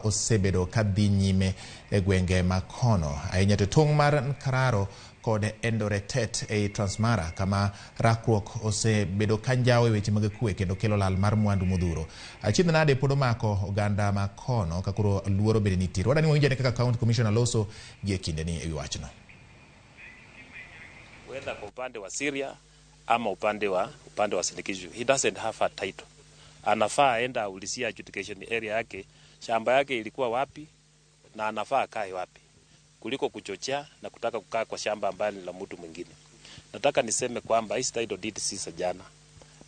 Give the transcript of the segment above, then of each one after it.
Osebedo ka dhi nyime e gwenge ma kono, ahinya to tong' mar Nkararo kod Endoretet ei Transmara, kama rakruok osebedo ka njawo e weche mag kwe kendo kelo lal mar mwandu modhuro. Achiedh nade pod omako oganda ma kono ka koro luoro bende nitie. Wadani wawinj ane kaka County Commissioner loso gi e kindeni e wi wachno. Whether kwa upande wa Syria ama upande wa Uasin Gishu, he doesn't have a title. Anafaa aenda aulizia adjudication area yake, shamba yake ilikuwa wapi na anafaa akae wapi, kuliko kuchochea na kutaka kukaa kwa shamba ambalo ni la mtu mwingine. Nataka niseme kwamba hii title deed si za jana,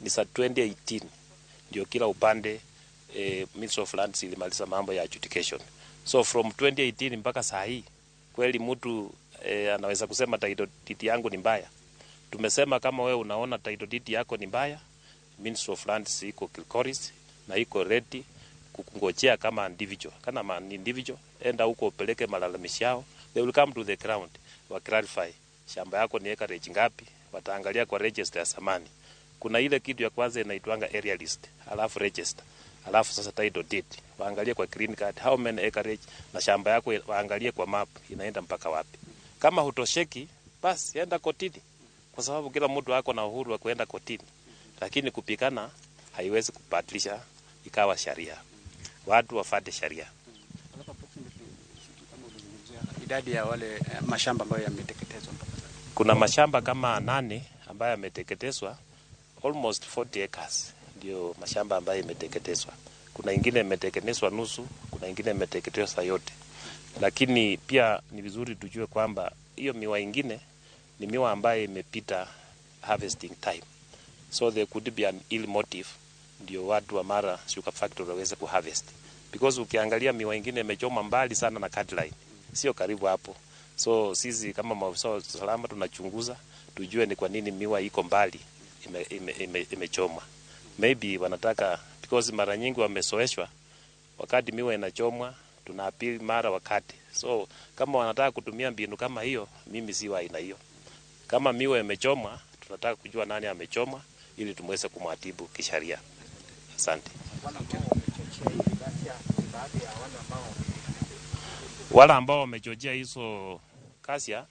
ni za 2018 ndio kila upande Ministry of Lands ilimaliza mambo ya adjudication. So from 2018 mpaka saa hii kweli mtu anaweza kusema title deed yangu ni mbaya? Tumesema kama wewe unaona title deed yako ni mbaya, Ministry of Lands iko Kilgoris na iko ready kukungojea kama individual. Kama ni individual, enda huko upeleke malalamishi yao, they will come to the ground wa clarify shamba yako ni acreage ngapi, wataangalia kwa register ya zamani. Kuna ile kitu ya kwanza inaitwanga area list, alafu register, alafu sasa title deed, waangalie kwa green card how many acreage, na shamba yako waangalie kwa map inaenda mpaka wapi. Kama hutosheki, basi enda kotini, kwa sababu kila mtu ako na uhuru wa kuenda kotini, lakini kupigana haiwezi kubadilisha ikawa sheria. Watu wafate sheria. Idadi ya wale mashamba ambayo yameteketezwa mpaka sasa? Kuna mashamba kama 8 ambayo yameteketezwa, almost 40 acres ndio mashamba ambayo imeteketezwa. Kuna ingine imeteketezwa nusu, kuna ingine imeteketezwa yote. Lakini pia ni vizuri tujue kwamba hiyo miwa ingine ni miwa ambayo imepita harvesting time, so there could be an ill motive ndio watu wa Mara Sugar Factory waweze kuharvest, because ukiangalia miwa ingine imechoma mbali sana na cut line, sio karibu hapo. So sisi kama maafisa wa usalama tunachunguza tujue ni kwa nini miwa iko mbali imechomwa. Maybe wanataka, because mara nyingi wamezoeshwa wakati miwa inachomwa tuna appeal mara wakati. So kama wanataka kutumia mbinu kama hiyo, mimi si wa aina hiyo. Kama miwa imechomwa, tunataka kujua nani amechoma ili tumweze kumwadhibu kisheria. Asante. Wale ambao wamechochea hizo ghasia,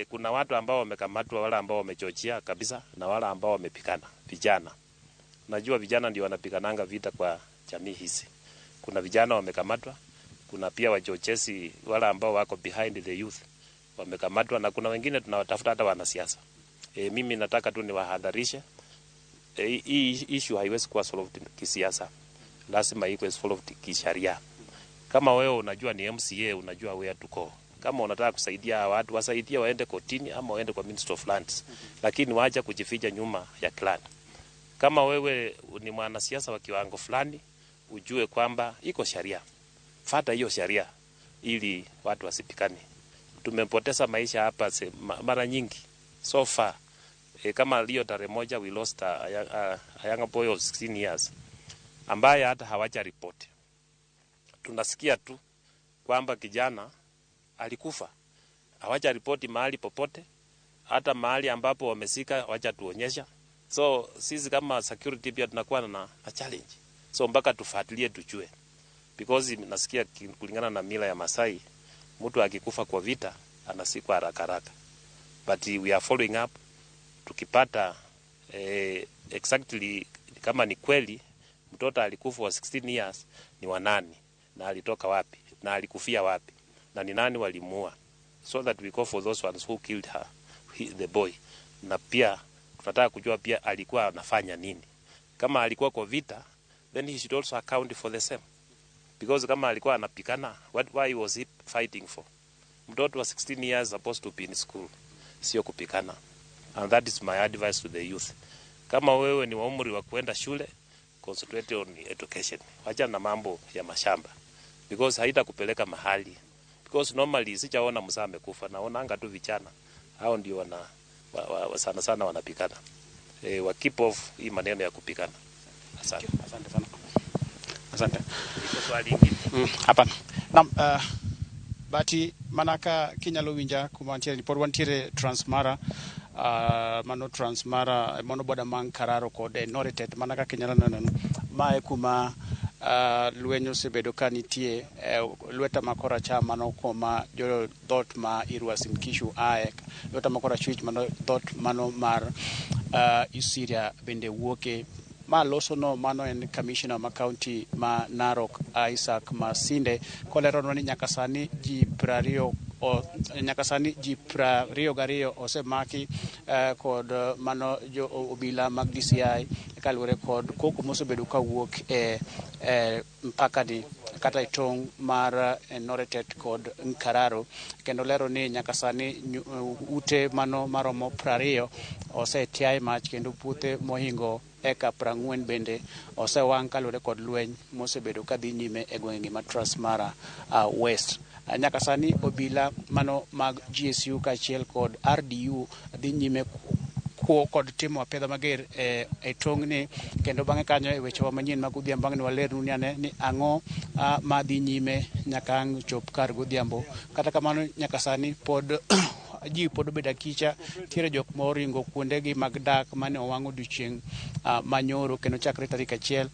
kuna watu ambao wamekamatwa, wale ambao wamechochea kabisa na wale ambao wamepigana, vijana. Najua vijana ndio wanapigananga vita kwa jamii hizi. Kuna vijana wamekamatwa, kuna pia wachochezi wale ambao wako behind the youth wamekamatwa, na kuna wengine tunawatafuta, hata wanasiasa. Mimi nataka tu niwahadharishe, hii issue haiwezi kuwa solved kisiasa, lazima ikuwe solved kisheria. Kama wewe unajua ni MCA, unajua where to go. Kama unataka kusaidia watu, wasaidie waende kotini ama waende kwa Ministry of Lands, lakini waacha kujificha nyuma ya clan. Kama wewe ni mwanasiasa wa kiwango fulani, ujue kwamba iko sheria, fata hiyo sheria ili watu wasipigane. Tumepoteza maisha hapa mara nyingi so far. Kama leo tarehe 1 we lost a young boy of 16 years ambaye hata hawaja ripoti. Tunasikia tu kwamba kijana alikufa, hawaja ripoti mahali popote, hata mahali ambapo wamezika hawajatuonyesha. So sisi kama security pia tunakuwa na challenge, so mpaka tufuatilie tujue, because nasikia kulingana na mila ya Masai mtu akikufa kwa vita anazikwa haraka haraka, but we are following up. Tukipata exactly kama ni kweli mtoto alikufa wa 16 years ni wa nani na alitoka wapi na alikufia wapi na ni nani walimuua, so that we go for those ones who killed the boy. Na pia tunataka kujua pia alikuwa anafanya nini. Kama alikuwa kwa vita, then he should also account for the same, because kama alikuwa anapigana, why was he fighting for? Mtoto wa 16 years supposed to be in school, sio kupigana. And that is my advice to the youth. Kama wewe ni wa umri wa kuenda shule, concentrate on education, wacha na mambo ya mashamba, because haitakupeleka mahali. Because normally sijaona mzee amekufa, naonanga tu vijana hao ndio wana wa, wa, wa, sana sana wanapigana. Wa keep off hii maneno ya kupigana. Asante. Asante sana. Asante. Iko swali ingine? Hapana. Naam, Bati mana ka kinyalo winja kuma wantiere ni pod wantiere Transmara, mano Transmara mano boda mang Kararo kod Enoretet. Mana kaka inyalo neno, mae kuma Lweny osebedo ka nitie e lweta ma koracham, mano koma jo dhot ma Irwas Mkishu ae, lweta ma korachwich mano dhot mano mar Isiria bende wuoke. Ma loso no mano en commissioner ma county ma Narok, Isaac Masinde, koleronwa ni nyaka sani ji 20 nyaka sani ji 22 osemaki kod mano jo obila mag DCI kaluwore kod koko mosebedo kawuok e mpaka ni kata e tong' mar Enoretet kod Nkararo, kendo lero ni nyaka sani ute mano maromo 20 osetiaye mach kendo puothe mohingo eka 40 bende osewang' kaluwore kod lweny mosebedo kadhi nyime e gwenge ma Transmara West. Nyaka sani obila mano mag GSU kaachiel kod RDU dhi nyime kuo kod timo apedha mager e tong'ni, kendo bang'e kanyo e wechewa manyien mag odhiambo ang' ne walernu ni ane ni ang'o madhi nyime nyaka ang' chop kar godhiambo. Kata kamano, nyaka sani pod ji pod obedo akicha. Nitiere jok ma oringo kuondegi mag dak mane owang' odiochieng' manyoro kendo chakre tarik 1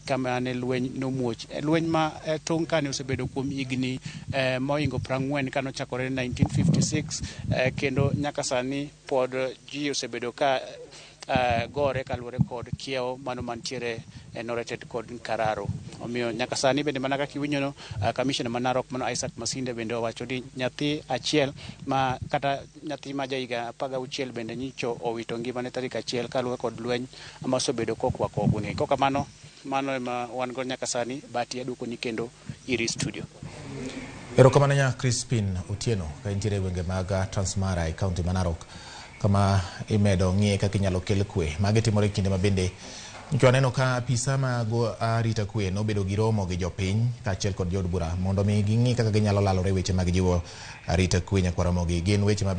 kama ne lweny nomuoch. Lweny ma tong' kani osebedo kuom higni mohingo 40 kanochakore 1956, kendo nyaka sani pod ji osebedo ka gore kaluwore kod kiewo mano mantiere e Noretet kod Nkararo. Omiyo nyaka sani bende mana kaka iwinjono, commissioner ma Narok mano Isaac Masinde bende owacho ni nyathi achiel ma kata nyathi ma jahiga 16 bende nyicho owito ngimane tarik 1 kaluwore kod lweny ma osebedo kokwako gwenge. Kokamano, mano ema wan go nyaka sani. Bati aduokoni kendo iri studio. Erokamano nya Crispin Otieno ka intiere e gwenge mag Transmara e kaunti ma Narok, kama imedo ng'iye kaka inyalo kel kwe. Magi timore e kinde ma bende nyocha waneno ka apisa mag arita kwe nobedo gi romo gi jopiny kaachiel kod jood bura mondo mi ging'i kaka ginyalo lalore e weche mag jiwo arita kwe nyakwar Ramogi. Gin weche ma